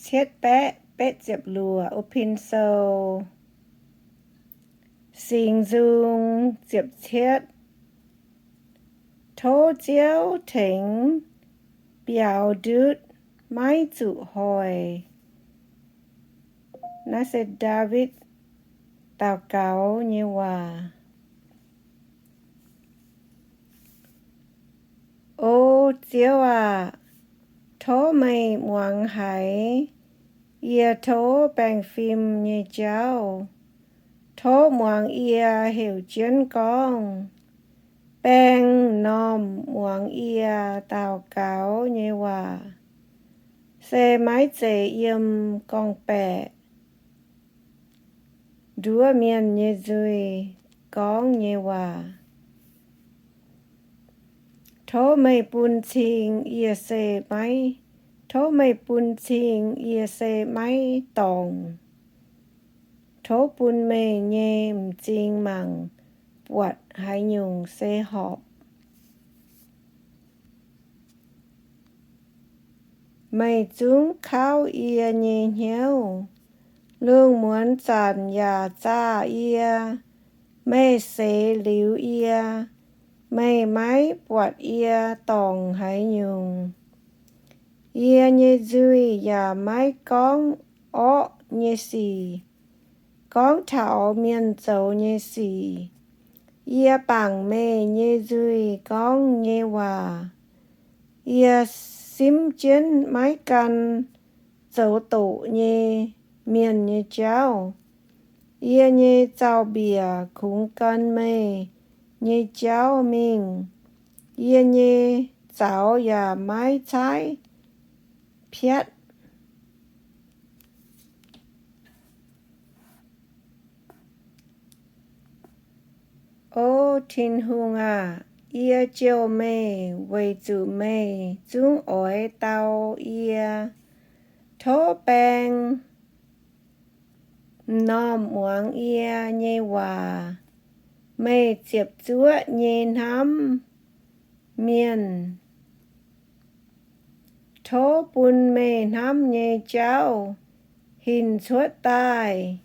cietv baeqv betv ziepc luoqc, O Pin Sou. Singx Nzung ziepc cietv. Tov Ziouv tengx biaux ndutv maiv zuqc hoic. Naaiv se Ndaawitv daux gaux nyei waac. O Ziouv aac, tov meih muangx haiz yie tov baengh fim nyei jauv. Tov muangx yie heuc jienv gorngv. Baeng m'normh muangx yie daux gaux nyei waac, se maiv zeiz yiem gorngv-baeqc nduov mienh nyei nzuih gorngv nyei waac. Tov meih bun cing yie se maiv, tov meih bun cing yie se maiv dorngc. Tov bun meih nyei m'zing mangc buatc haaix nyungc se horpc. Meih zungv kauv yie nyei hnyouv, lungh muonz zanc yaac zaah yie. Meih seix liuz yie, meih maiv buatc yie dorngc haaix nyungc. Yie nyei nzuih yaac maiv gorngv orqv nyei sic, gorngv taux mienh zoux nyei sic. Yie bangc meih nyei nzuih gorngv nyei waac. Yie simv jienv maiv gan zoux doqc nyei mienh nyei jauv. Yie nyei zaux-mbiec kungx gan meih nyei jauv mingh. Yie nyei zaux yaac maiv caaiv piatv. O Tin-Hungh aah! Yie jouh meih weic zuqc meih zungv oix dau yie. Tov baeng m'normh muangx yie nyei waac. Meih ziepc zuoqv nyei hnamv mienh. Tov bun meih hnamv nyei jauv hinc cuotv daaih.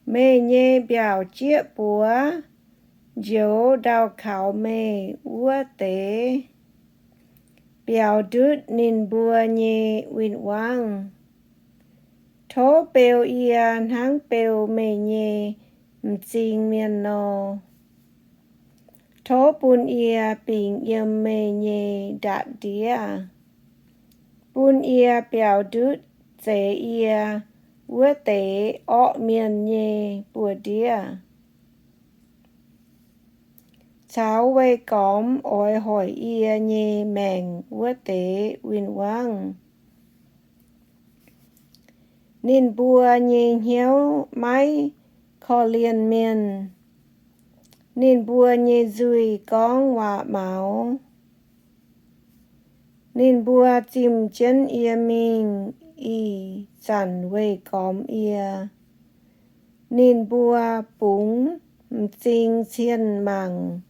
Meih nyei mbiaauc jieqv buoz njoux ndau-kaux meih wuov deix, biaux ndutv ninh mbuo nyei win-wangv. Tov beu yie hnangv beu meih nyei m'zing mienh nor. Tov bun yie bingx yiem meih nyei ndatc ndiev, bun yie biaux ndutv zeix yie wuov deix orqv mienh nyei buoz-ndiev, caux weih gormx oix hoic yie nyei maengc wuov deix win-wangv. Ninh mbuo nyei hnyouv maiv korv-lienh mienh. Ninh mbuo nyei nzuih gorngv waac-maux. Ninh mbuo zimh jienv yie mingh ih zanc weih gormx yie. Ninh mbuo bungx m'zing cien mangc,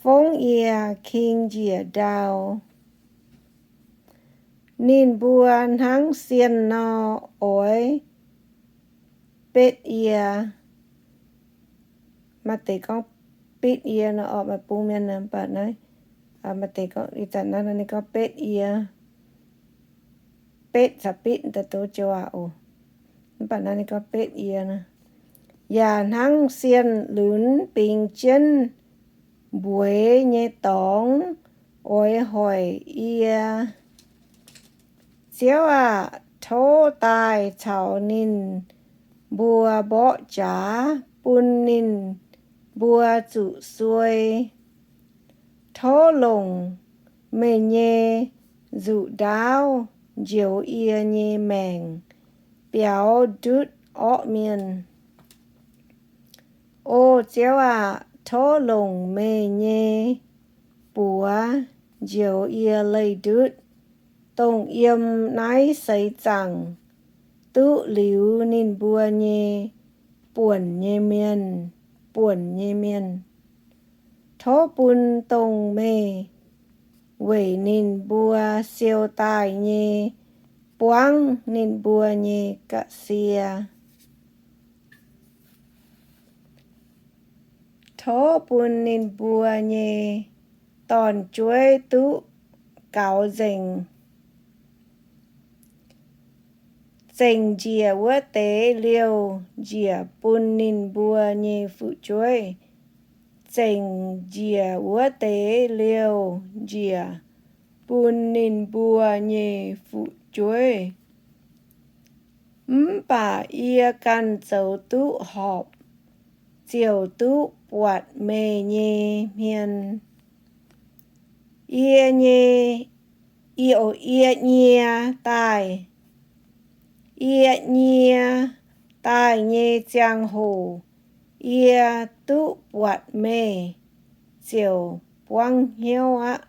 fongv yie king njiec ndau. Ninh mbuo hnangv sienh nor oix betv yie. Maaih deix gorngv bitv yie nor, orqc, maaih bung mienh mv baac naaiv, maaih deix gorngv, ih zanc naaiv ninh gorngv betv yie. Betv caux bitv daaih doz joux aqv oc. Mv baac naaiv ninh gorngv betv yie nor. Yaac hnangv sienh lunx bingx jienv mbueiz nyei dorngx oix hoic yie. Ziouv aah! Tov daaih caux ninh mbuo mborqv jaax bun ninh mbuo zuqc suei. Tov longc meih nyei nzuqc ndaauv njoux yie nyei maengc biaux ndutv orqv mienh. O Ziouv aah! Tov longc meih nyei buoz njoux yie leih ndutv, dongh yiem naaiv seix zaangc duqv liuz ninh mbuo nyei buonc nyei mienh, buonc nyei mienh. Tov bun dongh meih weic ninh mbuo siou daaih nyei buangv ninh mbuo nyei ga'sie. Tov bun ninh mbuo nyei dorn-jueiv duqv gaux nzengc. Zengc njiec wuov deix liouh njiec bun ninh mbuo nyei fu'jueiv. Zengc njiec wuov deix liouh njiec bun ninh mbuo nyei fu'jueiv. Mv baac yie ganh zoux duqv horpc, ziouc duqv buatc meih nyei hmien. Yie nyei, yie, yie nyie daaih, yie nyie daaih nyei ziangh hoc yie duqv buatc meih ziouc buangv hnyouv aqv.